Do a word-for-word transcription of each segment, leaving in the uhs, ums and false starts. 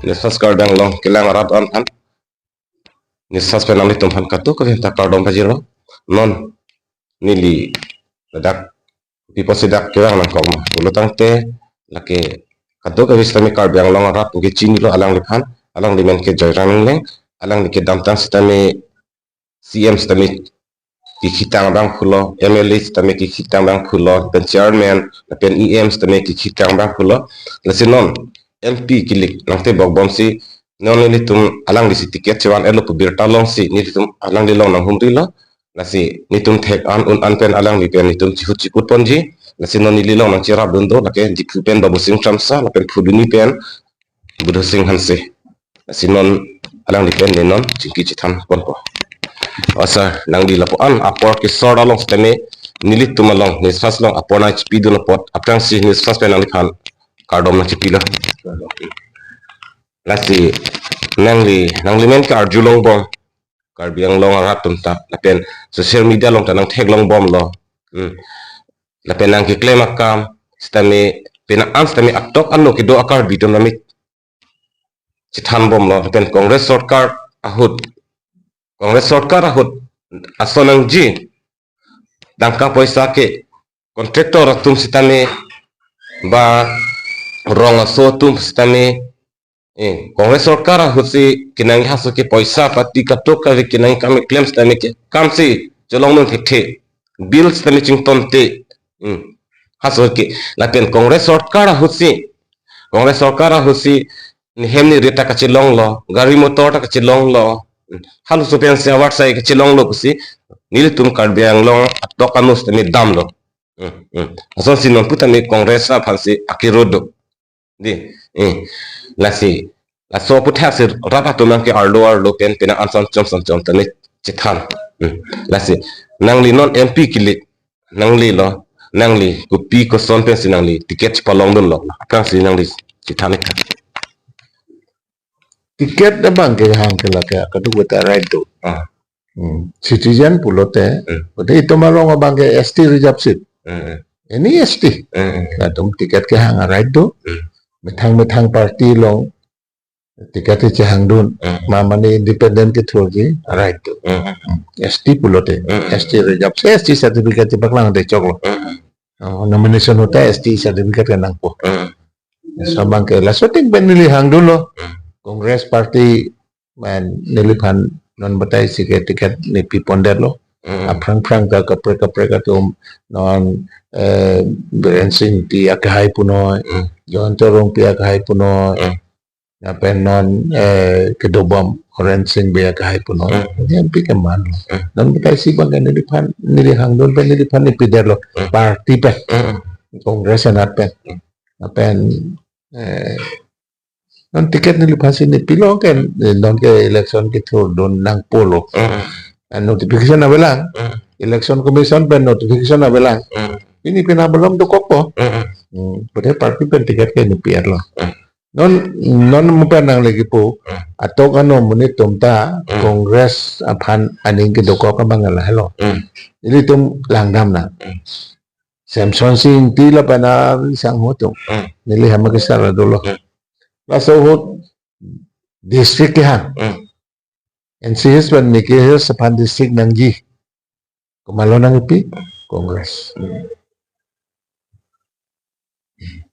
Newsfast Karbi Anglong kelang arat an aphan, Newsfast pen nanglitum aphan kadokave ta kardom pajirlo. Non neli ladak piposi dak kevang nangkok ma pulo tangte, lake kadokave sitame Karbi Anglong arat ke chinilo alangliphan. Alangli men ke Joyram Engleng, alangli kedamtang sitame C M sitame kekhitang abang pulo, M L A sitame kekhitang abang pulo, pen chairman, pen E M sitame kekhitang abang pulo. Lasi non M P kilik nangtebok bomsi, non nelitum alangli si ticket chevan-etlo pu birta longsi nelitum alangli along nanghumrilo. Lasi netum thek an un an pen alangli pen netum chihut chikut ponji. Lasi non neli along nangcherapdun do, lake Diphu pen Babusing Kramsa, lapen Phuloni pen Budhosing Hanse. Lasi non alangli pen ne non chingki chethan ponpo. Asa nangli lapu-an apor kesor along sitame nelitum along, Newsfast along apor nangchipidun apot aphrangsi Newsfast pen nangliphan kardom nangchipilo. Lasi nangli, nangli men ke arjulong bom, Karbi Anglong arat atum ta, lapen social media along ta nangtheklong bomlo. Hmm. Lapen nangkeklem akam sitame, pena an sitame atok ano kedo a-Karbi atum tame chethan bomlo, lapen Congress sorkar ahut, Congress sorkar ahut ason nangji tangka poisa ke contractor atum sitame ba rong aso atum sitame, eh, Congress sorkar ahutsi kenang haso ke poisa pati kadokave kenang kam keklem sitame ke kamsi cholongdun thekthe, bill sitame chingtonte, hmm, haso ke. Lapen Congress sorkar ahutsi, Congress sorkar ahutsi nehem neri ta kachelonglo, gari motor ta kachelonglo, halaso pensi award sai kachelonglo pusi nelitum Karbi Anglong atok ano sitame damlo. Hmm, hmm. Asonsi non putame Congress aphansi akiro do. Dei, eh, lasi, laso aputhaksi rat atum nangke arlo arlo pen pena an son chom son chom tame chethan. Hmm. Lasi nangli non M P kilik, nanglilo, nangli kopi koson pensi nangli ticket chepalongdunlo, aphrangsi nangli chethan ik tha. Ticket abang ke hang ke lake kadokave ta right do. Ah. Hmm. Citizen pulote, hmm, bote itum along abang ke S T reserve seat. Hmm. Any S T. Hmm. Latum ticket kehang a-right do. Hmm. Methang methang party along ticket chehangdun. Hmm. Ma mane independent kethurji a-right do. Hmm. Hmm. S T pulote, hmm, S T reserve, S T certificate chepaklangde choklo. Hmm. Oh, nomination ahut ta S T certificate ke nangpo. Hmm. Laso abang ke, laso atheng pen neli hangdunlo. Hmm. Congress party, man, neliphan non batai si ke ticket nepi pondetlo. Hmm. Aphrang phrang ta kaprek kaprek atum non, eh, Biren Sing Engti akehai punoi, hmm, Jayanta Rongpi akehai punoi, hmm, lapen non, eh, kedobom Horen Sing Bey akehai punoi. Hmm. Jadi M P ke manlo. Hmm. Non batai si abang ke neliphan, neli hangdun pen neliphan nepidetlo. Hmm. Party pen. Hmm. Congress anat pen. Hmm. Lapen, eh, non ticket neliphansi nepilo ke, eh, non ke election kethurdun nangpolo. Hmm. Eh, notification avelang. Hmm. Election Commission pen notification avelang. Hmm. Pini pina belum dokokpo. Hmm. Hmm. Bote party pen ticket ke nepi-etlo. Hmm. Non, non mo pen nangle kipu, hmm, atok ano monit atum ta, hmm, Congress aphan aning kedokok abang lahelo. Hmm. Ilitum langdam nang. Hmm. Semson Sing Engti lapen arisangho atum. Hmm. Neli hama kesar dolo. Hmm. Laso ahut district kehang. Hmm. N C S pen M K S aphan district nangji. Komatlo nangkipi? Congress. Hmm.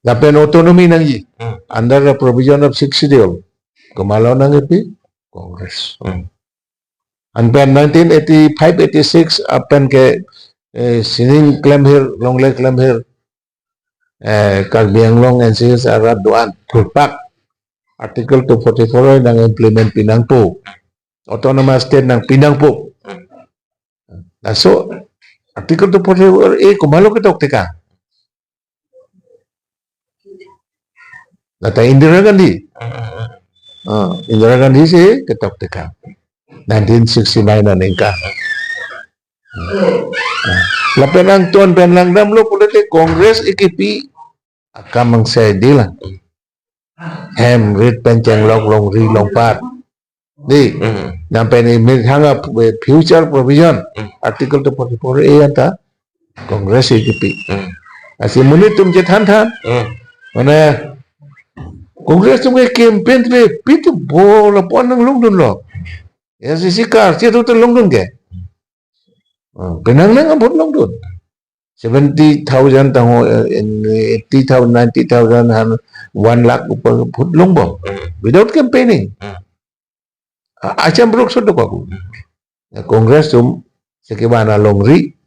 Lapen autonomy nangji. Hmm. Under the provision of Sixth Schedule. Komatlo nangkipi? Congress. Hmm. Anpen nineteen eighty-five eighty-six apen ke, eh, sining klemhir, longle klemhir, eh, Karbi Anglong N C S arat do-an thurpak Article two forty-four nang implement pinangpo. Autonomous state nangpinangpo. Laso Article two forty-four A komatlo ketok tekang? Lata Indira Gandhi. Ah, Indira Gandhi si ketok tekang. Nineteen sixty-nine aningkan. Ah, lapen angton pen langdamlo pulote Congress ikipi akam angsai dilang. Hem rit pen chenglok longri longpat. Dei. Mm. Nang pen imit hang a, eh, future provision. Mm. Article two forty-four A anta Congress ikipi. Mm. Lasi monit atum chethan than. Mm. Mane Congress atum ke campaign pe pit bol apon nang longdunlo. A I C C kar si tu longdun ke. Ah, penang nang abot longdun. Seventy thousand tangho, eh, in eighty thousand, ninety thousand, han one lakh upar vote longbom. Hmm. Without campaigning. Hmm. A-, acham bruk so dokok. Hmm. Ya, Congress atum si kevan alongri.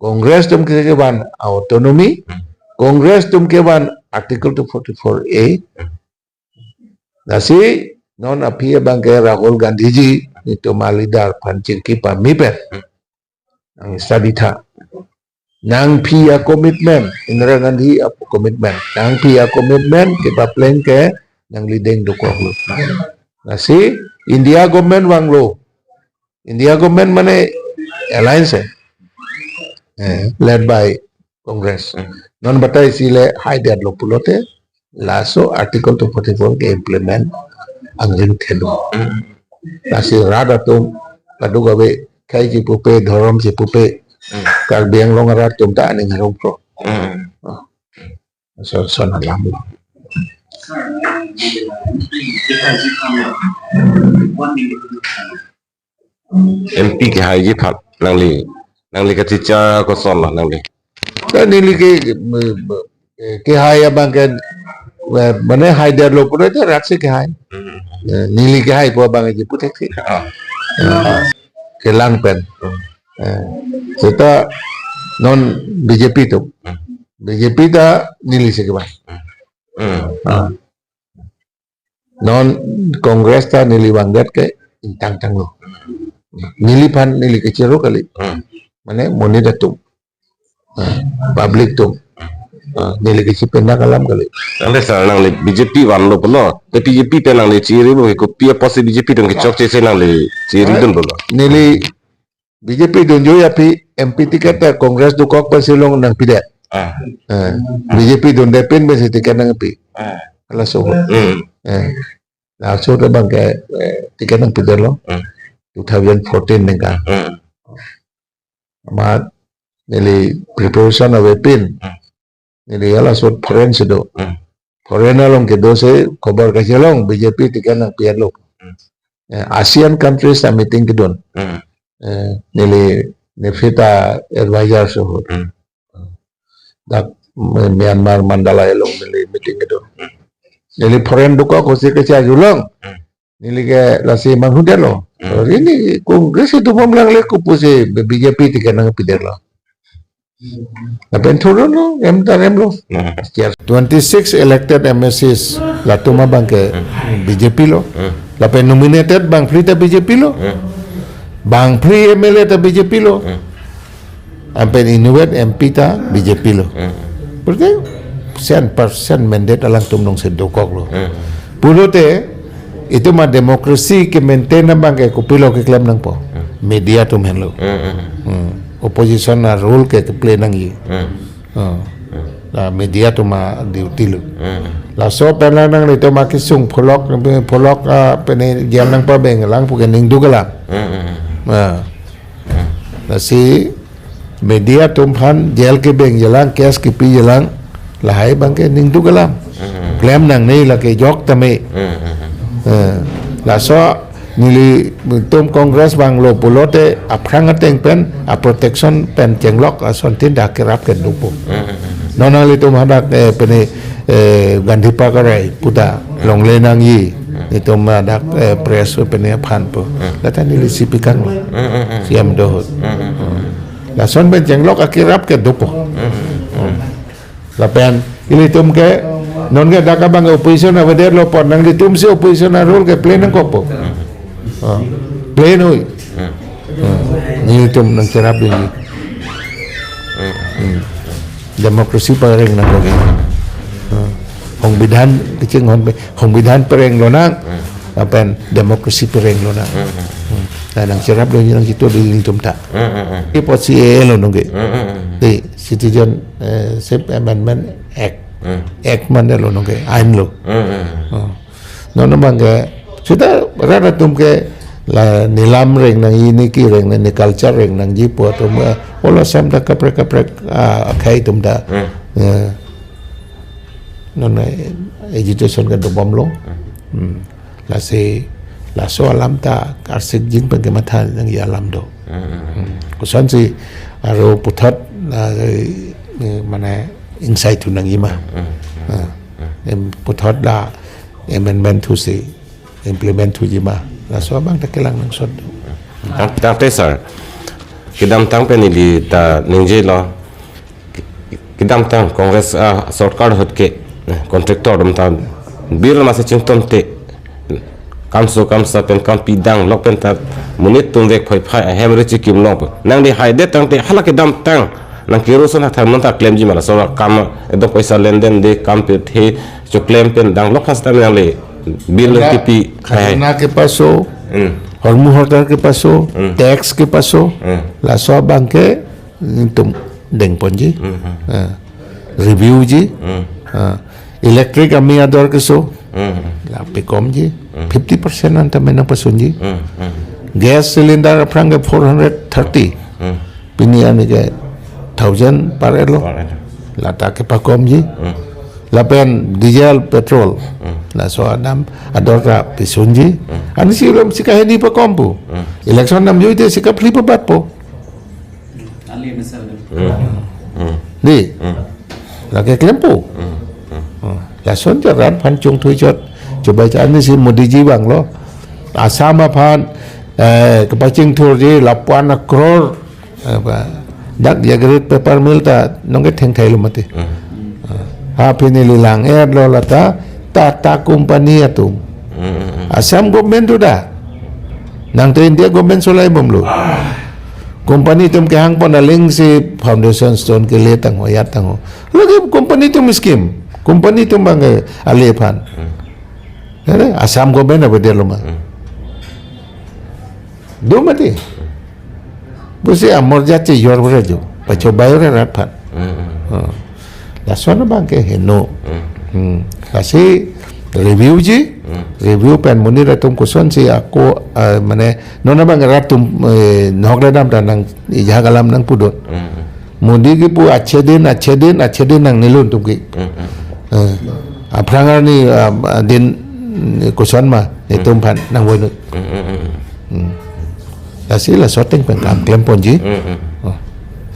Congress atum si kevan autonomy. Hmm. Congress atum kevan Article two forty-four A. Hmm. Lasi non aphi abang ke Rahul Gandhi ji itum a-leader aphan chingki pame pen. Hmm. Nang study tha. Nangphi a-commitment, Indira Gandhi a-commitment. Nangphi a-commitment, kepapleng ke nangli deng dokoklo. Lasi India government vanglo. India government mane alliance hai. Eh, led by Congress. Hmm. Non batai si le haidetlo pulote, laso Article two forty-four ke implement angring thelo. Hmm. Lasi rat atum kadokave khei chipupe, dhorom chipupe, Hmm. Karbi Anglong arat atum ta aning harong pro. Hmm. Oh. So, so na lam lo. M P kehaiji aphan nangli, nangli kachichar koson lo nangli? Ka neli ke, eh, kehai abang ke, eh, mane haidetlo pulote rat si kehai. Hmm. Eh, neli kehai pu abang ke puthekthe. Ah. Eh, kelang pen. Hmm. Eh, seta non B J P atum. Hmm. B J P ta neli si kevan. Hmm. Ah. Non Congress ta neli vangdet ke ingtang tanglo. Neliphan neli kechero kali. Hmm. Mane monit atum. Ah, public atum. Ah, neli kechipen alam kali. Nangli sir, nangli B J P vanlo pulo. Te B J P te nangli chiri bo, kopi apotsi B J P atum kechokche si nangli chiridun pulo? Neli B J P dunjoi aphi M P ticket ta Congress dokok pensi long nangpidet. Ah. Eh, B J P dunde pen pensi ticket nangpi. Ah. Laso. Hmm. Eh. Laso ta abang ke, eh, ticket nangpidetlo. Hmm. Two thousand fourteen ningkan. Hmm. Amat neli preparation ave pen. Hmm. Neli halaso foreign si do. Hmm. Foreign along kedo si khobor kachelong B J P ticket nangpidet lo. Hmm. Eh, ASEAN countries ta meeting kedun. Hmm. Eh, neli NEFA ta advisor so. Hmm. Dak Myanmar Mandalay along neli meeting kedun. Hmm. Neli foreign dokok kosi kacharjulong. Hmm. Neli ke lasi manghudetlo. Hmm. Ini Congress itum bomlang le kopusi B J P ticket nangpidetlo. Lapen thurunlo, em ta remlo. Hmm. Twenty-six elected M A Cs latum abang ke Hmm. B J P lo. Hmm. Lapen nominated bangphli ta B J P lo. Hmm. Bangphli M L A ta B J P lo. Hmm. Lapen inutvet M P ta B J P lo. Hmm. Berarti cent percent mandate alangtum nong si dokoklo. Hmm. Pulote itum a-democracy ke-maintain abang ke kopilo keklem nangpo? Hmm. Media atum henlo. Hmm, hmm, hmm. Hmm. Opposition a-role ke keplay nangji. Hmm. Oh. Hmm. La media atum a-duty lo. Hmm. Laso pen la nanglitum akesung pholok, pholok, ah, pene jam nangpabeng lang pu ke ning duk alam. Hmm, hmm, hmm. Ah. Hmm. Lasi media atum aphan jail kebengji lang, case kepi jilang, lahai abang ke ning duk alam. Hmm. Klem nangne, lake jok tame. Hmm, hmm, hmm. Eh, laso nelitum Congress vanglo pulote aphrang ateng pen a-protection pen chenglok asontin dak kerap ke dopo. Hmm, hmm, hmm. Non nanglitum hadak, eh, pene, eh, Gandhi Park arai puta longle nangji. Hmm. Itum hadak, eh, press pene aphan po. Hmm. Lata neli si pikanglo. Hmm, hmm, hmm. C M do ahut. Hmm, hmm, hmm. Lason pen chenglok akerap ke dopo. Hmm, hmm, hmm. Lapen ilitum ke non ke dak abang ke opposition avedetlo apot nanglitum si opposition a-role ke play nangkokpo? Hmm. Oh. Play noi. Hmm. Hmm. Nelitum nangcherapdunji. Hmm. Hmm. Democracy pareng nangkok. Hmm. Songbidhan kachinghon pen, songbidhan pareng lonang. Hmm. Lapen democracy pareng lonang. Hmm, hmm. Hmm. Nangcherapdunji nangchitudun ilitum ta. Hmm, hmm, hmm. Apotsi A A lo nonke. Hmm, hmm, hmm. Di Citizenship Amendment Act. Hmm. Act mane lo nonke, ain lo. Hmm, hmm, hmm. Oh. Non abang ke, seta rat atum ke la nilam reng nangji, niki reng nangji, culture reng nangji pu atum, eh, olo sem ta kaprek kaprek, ah, akhei atum ta. Hmm. Eh. non agitation ke dobomlo. Hmm. Lasi laso alam ta arsik jin pen kematha nangji alam do. Hmm. Kosonsi aro puthot, ah, eh, mane ingsai thu nangji ma. Hmm. Ah. Em, puthot la amendment thusi implement thuji ma. Laso abang ta kelang nangsot do. Tang, tangte sir. Kedamtang pen ili ta ningjelo. Kedamtang Congress, ah, sorkar ahut ke, eh, contractor atum ta bill masi chingthum te, kamso kamsa pen kam pidang lok pen ta monit atum vek phaiphai ahem ri chikim longpo. Nangli haidet tangte hala kedamtang nang kerosene hathak mun ta klemji ma, laso akam, edo poisa lenden de kam pirthe choklem pen dang lok hasta nangli bill Khajana, kipi. Khajana kepaso, Hmm. hormu hortar kepaso, Hmm. tax kepaso, Hmm. laso abang ke itum dengponji. Hmm, hmm. Ah. Review ji. Hmm. Ah. Electric ami ador keso. Hmm. La pekomji. Hmm. Fifty percent anta menang pasunji. Hmm, hmm. Gas cylinder aphrang ke four hundred thirty. Hmm. Pini arni ke thousand per lo. Per lo. Lata kepakomji. Hmm. Lapen diesel, petrol. Hmm. Laso adam ador ta pisunji. Hmm. Ani si lom si kahini pakompo. Hmm. Election nam joi te si kaphli pabatpo. Ali misal. Hmm. Hmm. Di. Hmm. Lake klempo. Hmm. Hmm. Oh. Lason ja rat aphan chungthui chot. Coba cha ani si Modi ji vanglo. Assam aphan, eh, kepachingthurji lapuan akror. Apa, dak Jagriti paper mill ta nonke thengthailo mati. Hmm. Ha pini ili lang-etlo lata Tata Company atum. Hmm, hmm, hmm. Assam government do da. Nangte India government solai bomlo. Company atum kehangpon aling si foundation stone kele tangho, yat tangho. Lake company atum scheme. Company atum abang ke ale aphan. Hmm. Are, Assam government avedetlo ma. Hmm. Do mati. Pusi amor jat chejor bra jo. Pachobai ore rat aphan. Hmm, hmm. Hmm. Lason abang ke heno. Hmm. Hmm. Lasi review ji, Hmm. review pen monit atum kosonsi ako, ah, mane, non abang rat atum, eh, nahok le dam ta nang, ijak alam nangpudun. Hmm. Modi kipu achhe din, achhe din, achhe din nangnelo nelitum ke. Hmm, hmm. Eh, aphrang arni, ah, din, koson ma, Hmm. nelitum aphan nangvoi noi. Hmm, hmm, hmm, hmm. Hmm. Lasi laso ateng pen kam klemponji. Hmm, hmm. Oh,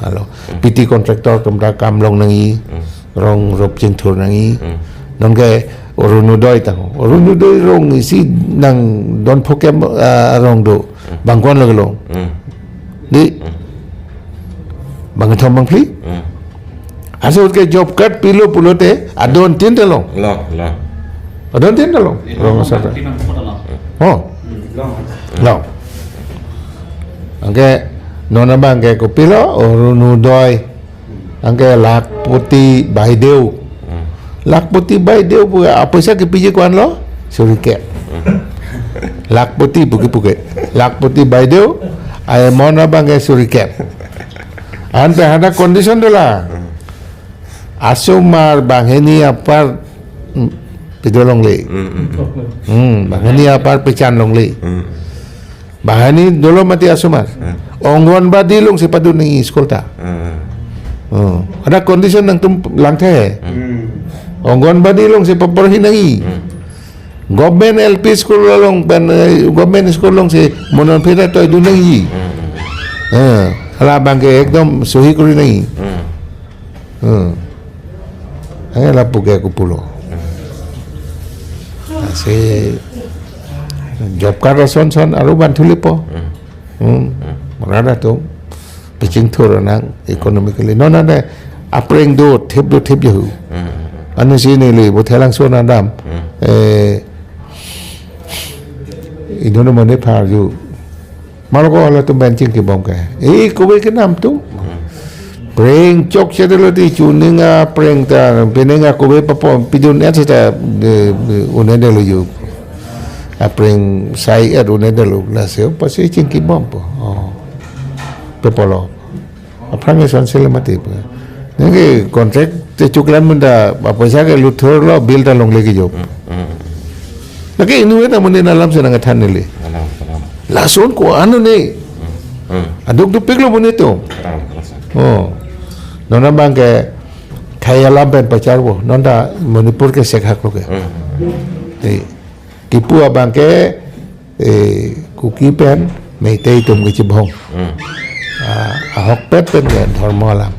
alo. Hmm. P T contractor atum ta kam long nangji, Hmm. rong rup chingthur nangji. Hmm. Nonke Orunodoi tang. Orunodoi rong isi nangdon phuke, ah, rong do. Hmm. Bang ko-an lo kelong. Hmm. Di. Hmm. Bangkethom bangphli. Hmm. Aso ke job card pilo pulote adon tin ta long. Long, long. Adon tin ta long. Long asar ta. Oh. Long. Long. Anke non abang ke kopilo, Orunodoi. Anke Lakhpati Baideo. Hmm. Lakhpati Baideo pu apoisa kepiji ko-an lo? Suri kep. Hmm. Lakhpati puke puke. Lakhpati Baideo, amount abang ke suri kep. Ante hadak condition dolang. Hmm. Asomar banghini apar, hmm, pido longle. Hmm, hmm, hmm. Hmm, banghini apar pechan longle. Hmm. Banghini dolo mati asomar. Hmm. Anganwadi alongsi padun nangji school ta. Hmm. Hmm. Hadak condition nangtum langthe. Hmm. Anganwadi alongsi paporhi nangji. Hmm. Government L P school along pen, eh, government school alongsi monon phira toidun nangji. Hmm. Eh, hala abang ke ekdom sohi kori nangji. Hmm. Hmm. Eh, lapu ke kopulo. Hmm. Lasi job card ason son aro ban thulipo. Hmm. Hmm. Hmm. Rat atum pachingthur nang economically. Non ante apreng do thip do thip jehu. Hmm. Anu si neli bo thelang son adam. Hmm. Eh, idono mane phar ju. Maloko halatum pen chingkibom ke. Eh, kove kenam atum. Hmm. Preng chokche dolo ti chuning apreng ta, pining akove papo pidun-et seta, eh, eh, un-edetlo ju. Apreng sai-et un-edetlo, lasi pasi chingkibompo. Oh. Pepolo. Aphrang eson sele mati pu. Nangke contract te choklam mun ta, apoisa ke lut thurlo, bill ta longle kejok. Hmm, hmm. Lake inutvet amonit alam si nangkethan neli. Alam, alam. Lason ko-an ne. Hmm, hmm. Aduk dopiklo monit atum. Alam, alam. Oh. Non abang ke Khei alam pen pacharvo, non ta Manipur ke sekhak lo ke. Hmm. Te, kipu abang ke, eh, Kuki pen Meitei atum kechebong. Hmm. Ah, ahokpet pen ke dhormo alam.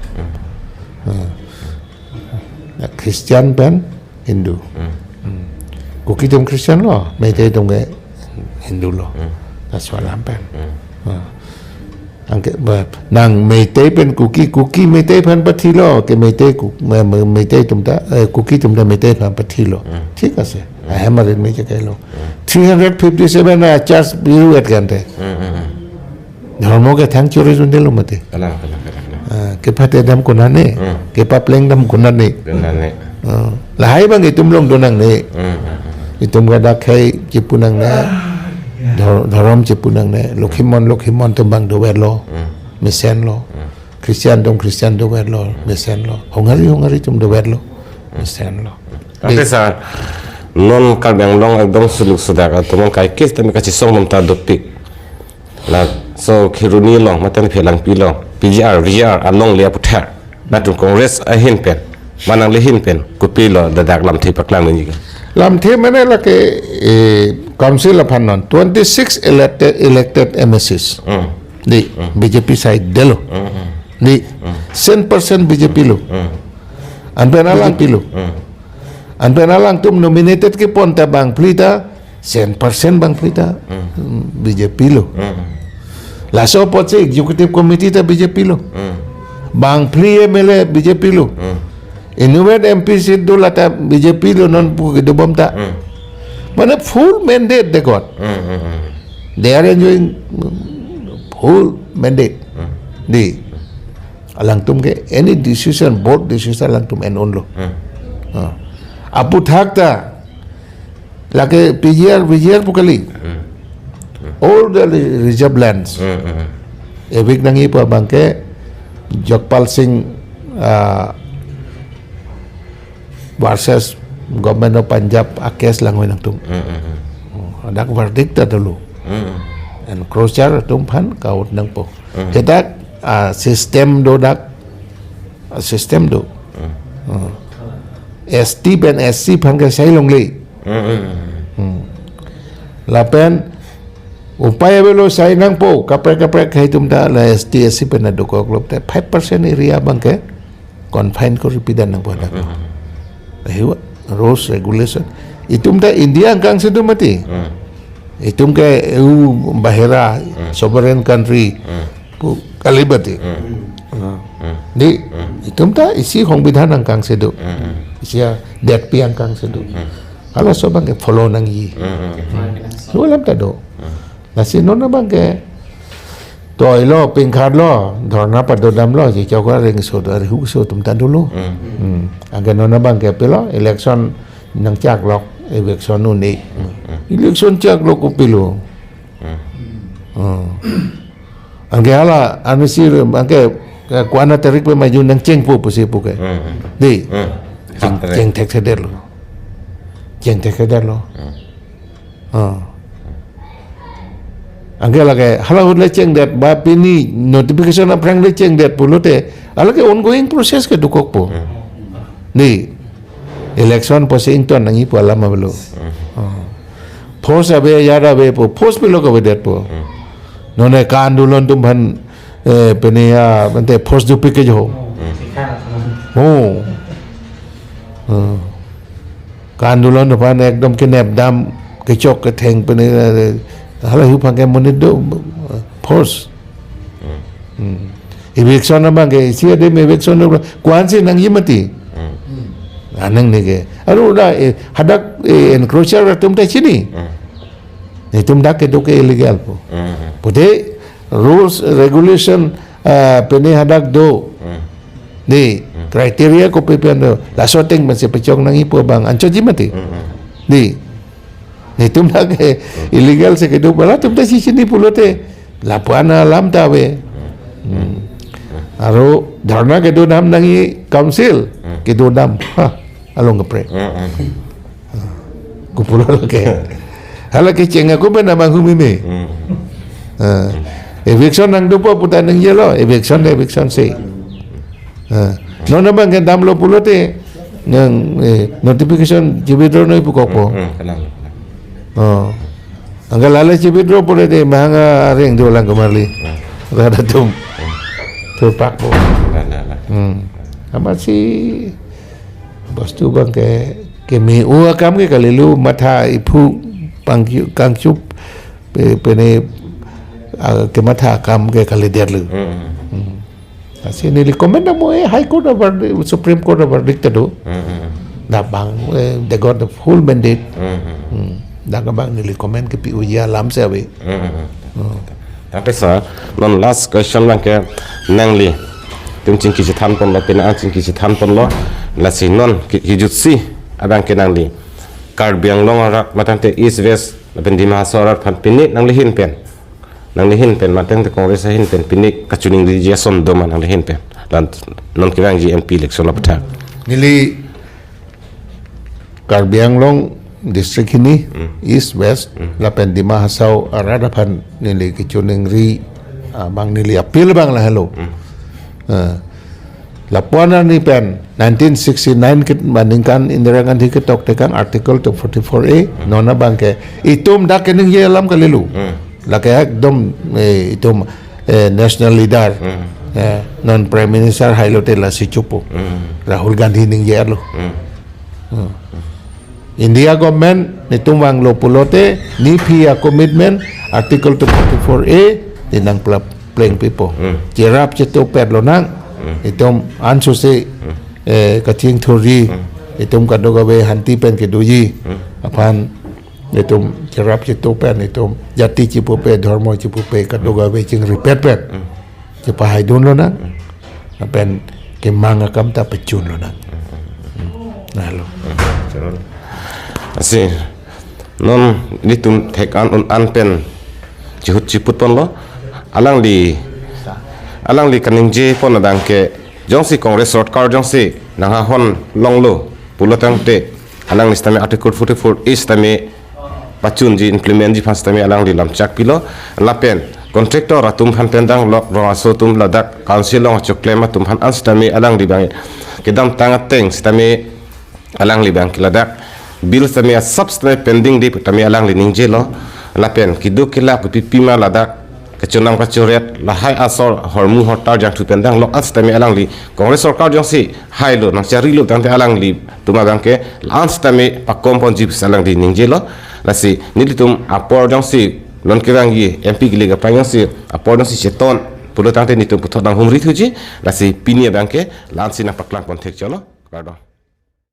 Hmm. Ah. Christian pen Hindu. Hmm. Hmm. Kuki atum Christian lo, Meitei atum ke Hindu lo. Hmm. Laso alam pen. Hmm. Ah. Anke ba, nang Meitei pen Kuki, Kuki Meitei aphan pathi lo, ke Meitei Ku-, me-, me-, Meitei atum ta, eh, Kuki atum ta Meitei aphan pathi lo. Hmm. Thik ase. Hmm. Ahem arit me ke lo. Hmm. Three hundred fifty-seven a church biru et gante. Hmm, hmm, hmm. Dhormo ke thang chori jun delo mati. Kalang, kalang, kalang, kalang. Ah, kepathedam konane, Hmm. kepaplengdam konane. Konane. Ah, lahai abang itum along do nangne. Hmm, hmm, hmm. Itum ke dak khei chepu nangne, dhor-, dhorom chepu nangne, Lokhimon, Lokhimon atum abang dover lo, Hmm. mesen lo. Hmm. Christian atum Christian dover lo, mesen lo. Honghari, Honghari atum dover lo, mesen lo. Ante sir, non Karbi Anglong ekdom suluk sudak atum kaikis tame kachesong atum ta dopik. Laso Kheroni along, mate Phelangpi along, P G R, V G R alongle aputhak, latum Congress ahin pen, manang le ahin pen, kopilo ladak lamthe paklang nangji ke? Lamthe mane lake, eh, council aphan non, twenty-six elected, elected M A Cs. Hmm. Di, Hmm. B J P side delo. Hmm, hmm. Di, Hmm. cent percent B J P lo. Hmm. Anpen alang pilo. Hmm. Anpen alangtum nominated kepon ta bangphli ta, cent percent bangphli ta, Hmm. hmm, B J P lo. Hmm. Laso apotsi executive committee ta B J P lo. Hmm. Bangphli M L A B J P lo. Hmm. Inutvet M P seat do lata B J P lo non pu kedobom ta. Hmm. Mane full mandate they got. Hmm, hmm, hmm. They are enjoying full mandate. Hmm. Di. Alangtum ke any decision, board decision alangtum en-un lo. Hmm. Ah. Aputhak ta, lake P G R, V G R pu kali. Hmm. Hmm. All the re-, reserve lands. Hmm, hmm, hmm. Evict nangji pu abang ke Jagpal Singh, ah, versus Government of Punjab a case langvoi nangtum. Hmm, hmm, hmm. Oh, dak verdict ta dolo. Hmm, hmm. Encroacher atum aphan ka-out nangpo. Hmm. Ke dak, ah, system do dak, ah, system do. Hmm. Hmm. S T pen S C aphan ke sai longle. Hmm, hmm, hmm. Hmm. Lapen upai avelo sai nangpo, kaprek kaprek khei atum ta la S T S C pen adokok lop te five percent area abang ke confine kori pidan nangpo dak. Hmm. Ahiwa, rules, regulation. Itum ta India angkang si do mati. Hmm. Itum ke E U bahera, Hmm. sovereign country. Hmm. Pu kali mati. Hmm. Ah. Hmm. Di, Hmm. itum ta isi songbidhan angkang si do. Hmm. Isi adetpi angkang si do. Hmm. Halaso abang ke follow nangji. Hmm. Lo alam ta do. Hmm. Lasi non abang ke toilo, pingkharlo, dhorna padodamlo, je chokra ringso do, ari hukso atum ta dolo. Hmm. Hmm. Anke non abang ke pilo, election nangchaklok, eviction un-e. Hmm. Election chaklok kopilo. Hmm. Hmm. Anke hala, anisi, anke, eh, ko-an atarik pen maju nangchengpo pusi pu ke. Hmm, hmm. Di. Hmm. Cheng, Hak, chengthekthedetlo. Chengthekthedetlo. Hmm. Ah. Anke lake, hala ahut le chengdet, ba pini notification aphrang le chengdet pulote, hala ke ongoing process ke dokokpo. Hmm. Di. Election apotsi ington nangji pu alam avelo. Hmm. Ah. Force ave, ajat ave pu, force pilo kavedetpo. Hmm. Nonke ka-andolon atum aphan, eh, pini ya, ante force dopik ke jo. Hmm. Oh. Hmm. Ka-andolon atum aphan ekdom kenep dam, kechok ketheng pini, eh, halahui aphan ke monit do, eh, force. Hmm. Hmm. Eviction abang ke, isi adim eviction abang, ko-ansi nangji mati. Hmm. Anang ni ke. Aru da, eh, hadak, eh, encroacher atum ta chini. Hmm. Itum dak kedo ke illegal po. Hmm. Pute rules, regulation, ah, pini hadak do. Hmm. Di, Hmm. criteria kopi pen do. Laso ateng pensi pachok nangji pu abang anchotji mati. Hmm. Di. Itum dak ke Hmm. illegal si kedo, latum ta si chini pulote. Lapu-an alam ta ave. Hmm. Hmm. Aru dhorna kedodam nangji council. Hmm. Kedodam. Ha, along kaprek. Hmm, hmm. Kopulo lake. Hala kecheng ako pen abang humeme. Hmm. Ah. Eviction nangdopo pu ta nangjelo. Eviction ta eviction si. Ah. Non abang ke damlo pulote nang, eh, notification chi-withdraw noi pu kokpo. Hmm, hmm, kenang. Oh. Angke lale chi-withdraw pulote mahang areng dolang ke marli. Hmm. Rada atum. Hmm. Thurpakpo. Lah, lah, lah. Hmm. Amatsi bostu abang ke, keme-o akam ke kalilu, matha iphu pangkyu-, kangchup pe-, pene, ah, kematha akam ke kalidet lo. Hmm, hmm. Hmm. Lasi neli comment amo, eh, High Court a verdict, Supreme Court a verdict ta do. Hmm, hmm, hmm. Dak abang, eh, they got the full mandate. Hmm, hmm, hmm. Hmm. Dak abang neli comment kepi-o-ji alam si ave. Hmm, hmm, hmm. Hmm. Tangte sir, non last question abang ke nangli. Itum chingki chethan ponlo, penang chingki chethan ponlo. Lasi non ki-, kijutsi abang ke nangli Karbi Anglong arat, matangte East West lapen Dima Hasao arat aphan pini nangli ahin pen, nangli ahin pen, matangte Congress ahin pen pini kachiningriji ason doma nangli ahin pen? Dan non kevangji M P election aputhak. Neli Karbi Anglong district hini, Hmm. East, West, Hmm. lapen Dima Hasao arat aphan neli kachiningri, ah, abang neli appeal abang lahelo. Hmm. Ah, lapu-an arni pen nineteen sixty-nine ke, aningkan Indira Gandhi ketok tekang Article two forty-four A, Hmm. non abang ke itum dak keningje alam kalilu. Hmm. Lake ekdom, eh, itum, eh, national leader, Hmm. eh, non Prime Minister hailote lasi chopo. Hmm. Rahul Gandhi ningje arlo. Hmm. Hmm. India government netum vanglo pulote, nephi a-commitment, Article two forty-four A, di nangpla-, plengpipo. Hmm. Cherap chetopet lonang, Hmm. itum ansose, Hmm. eh, kachingthurji, Hmm. itum kadokave hanti pen kedoji, Hmm. aphan itum cherap cheto pen, itum jati chipupe, dhormo chipupe, kadokave chingripet pen. Hmm. Chepahaidun lonang. Hmm. Lapen kemang akam ta pachun lonang. Hmm. Hmm. Lahelo. Hmm. Chalo. Lasi, non netum thek-an un-an pen chihut chiput ponlo. Alangli, alangli kaningje pon abang ke, jongsi Congress sorkar jongsi nanghahon longlo pulo tangte, alangli sitame Article forty-four A sitame pachunji, implement ji aphan sitame alangli lamchak pilo. Lapen contractor atum aphan pen danglok, rong aso atum ladak council along achoklem atum aphan an sitame alangli abang kedamtang ateng sitame alangli abang ke ladak bill sitame asap sitame pending de pu tame alangli ningjelo. Lapen keduk kelak pi pima ladak kachonam kachoret lahai asor hormu hortar jangthu pen danglok an sitame alangli Congress sorkar jongsi hailo nangcharilo tangte alanglitum abang ke la-an sitame pakom ponji pusi alangli ningjelo. Lasi nelitum apor jongsi non kevangji M P kili kaprang jongsi apor jongsi cheton pulo tangte netum puthot nanghumri thuji. Lasi pini abang ke la-ansi nangpaklang pon thek cholo. Kardom.